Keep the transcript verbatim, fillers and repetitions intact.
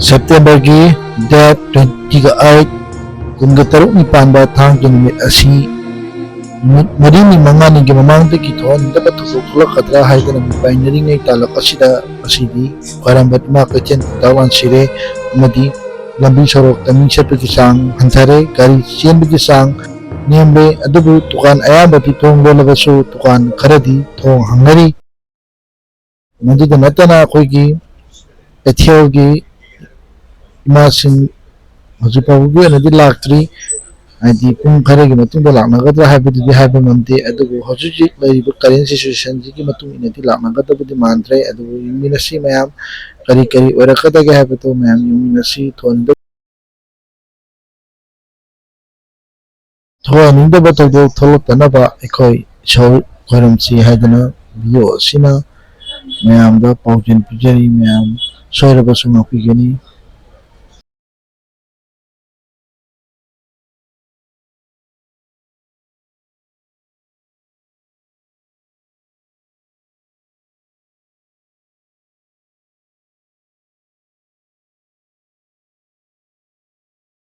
ꯁꯦꯞꯇꯦꯝꯕꯔꯒꯤ date ꯇ꯭ꯋꯦꯟꯇꯤꯒ eight, ꯀꯨꯟꯒ ꯇꯔꯨꯛꯅꯤ ꯄꯥꯟꯕ ꯊꯥꯡꯖ ꯅꯨꯃꯤꯠ ꯑꯁꯤ ꯅꯨꯃꯤꯠ ꯃꯔꯤꯅꯤ ꯃꯉꯥꯅꯤꯒꯤ ꯃꯃꯥꯡꯗꯒꯤ ꯊꯣꯛꯍꯟꯅꯤꯡꯗꯕ ꯊꯧꯗꯣꯛ ꯊꯣꯛꯂꯛꯀꯗ꯭ꯔꯥ ꯍꯥꯏꯗꯨꯅ ꯃꯤꯄꯥꯏꯅꯔꯤꯉꯩ ꯇꯥꯂꯛ ꯑꯁꯤꯗ ꯉꯁꯤꯗꯤ ꯈ꯭ꯋꯥꯏꯔꯝꯕꯟ ꯏꯃꯥ ꯀꯩꯊꯦꯜ ꯈꯨꯟꯇꯥꯛ ꯂꯥꯟꯁꯤꯔꯦ ꯑꯃꯗꯤ ꯂꯝꯕꯤ ꯁꯣꯔꯣꯛꯇ ꯃꯤ ꯆꯠꯄꯒꯤ ꯆꯥꯡ ꯍꯟꯊꯔꯦ, ꯒꯥꯔꯤ ꯆꯦꯟꯕꯒꯤ ꯆꯥꯡ ꯅꯦꯝꯂꯦ꯫ ꯑꯗꯨꯕꯨ ꯗꯨꯀꯥꯟ ꯑꯌꯥꯝꯕꯗꯤ ꯊꯣꯡ ꯂꯣꯜꯂꯕꯁꯨ ꯗꯨꯀꯥꯟ ꯈꯔꯗꯤ ꯊꯣꯡ ꯍꯥꯡꯅꯔꯤ꯫ ꯃꯗꯨꯗ ꯅꯠꯇꯅ ꯑꯩꯈꯣꯏꯒꯤ ꯀꯩꯊꯦꯜꯒꯤ ꯏꯃꯥꯁꯤꯡ ꯍꯧꯖꯤꯛ ꯐꯥꯎꯕꯒꯤ ꯑꯣꯏꯅꯗꯤ ꯂꯥꯛꯇ꯭ꯔꯤ꯫ ꯍꯥꯏꯗꯤ ꯄꯨꯡ ꯈꯔꯒꯤ ꯃꯇꯨꯡꯗ ꯂꯥꯛꯅꯒꯗ꯭ꯔꯥ ꯍꯥꯏꯕꯗꯨꯗꯤ ꯍꯥꯏꯕ ꯉꯝꯗꯦ, ꯑꯗꯨꯕꯨ ꯍꯧꯖꯤꯛ ꯍꯧꯖꯤꯛ ꯂꯩꯔꯤꯕ ꯀꯔꯦꯟ ꯁꯤꯆꯨꯋꯦꯁꯟꯁꯤꯒꯤ ꯃꯇꯨꯡ ꯏꯟꯅꯗꯤ ꯂꯥꯛꯅꯒꯗꯕꯗꯤ ꯃꯥꯟꯗ꯭ꯔꯦ꯫ ꯑꯗꯨꯕꯨ ꯌꯦꯡꯃꯤꯟꯅꯁꯤ ꯃꯌꯥꯝ, ꯀꯔꯤ ꯀꯔꯤ ꯑꯣꯏꯔꯛꯀꯗꯒꯦ ꯍꯥꯏꯕꯗꯨ ꯃꯌꯥꯝ ꯌꯦꯡꯃꯤꯟꯅꯁꯤ꯫ ꯊꯣꯟꯗ ꯊꯣꯛꯍꯟꯅꯤꯡꯗꯕ ꯊꯧꯗꯣꯛ ꯊꯣꯛꯂꯛꯇꯅꯕ ꯑꯩꯈꯣꯏ ꯏꯁꯣꯔ ꯈꯣꯏꯔꯝꯁꯤ ꯍꯥꯏꯗꯨꯅ ꯚꯤꯗꯤꯑꯣ ꯑꯁꯤꯅ ꯃꯌꯥꯝꯗ ꯄꯥꯎꯖꯦꯜ ꯄꯤꯖꯔꯤ꯫ ꯃꯌꯥꯝ ꯁꯣꯏꯔꯕꯁꯨ ꯉꯥꯛꯄꯤꯒꯅꯤ꯫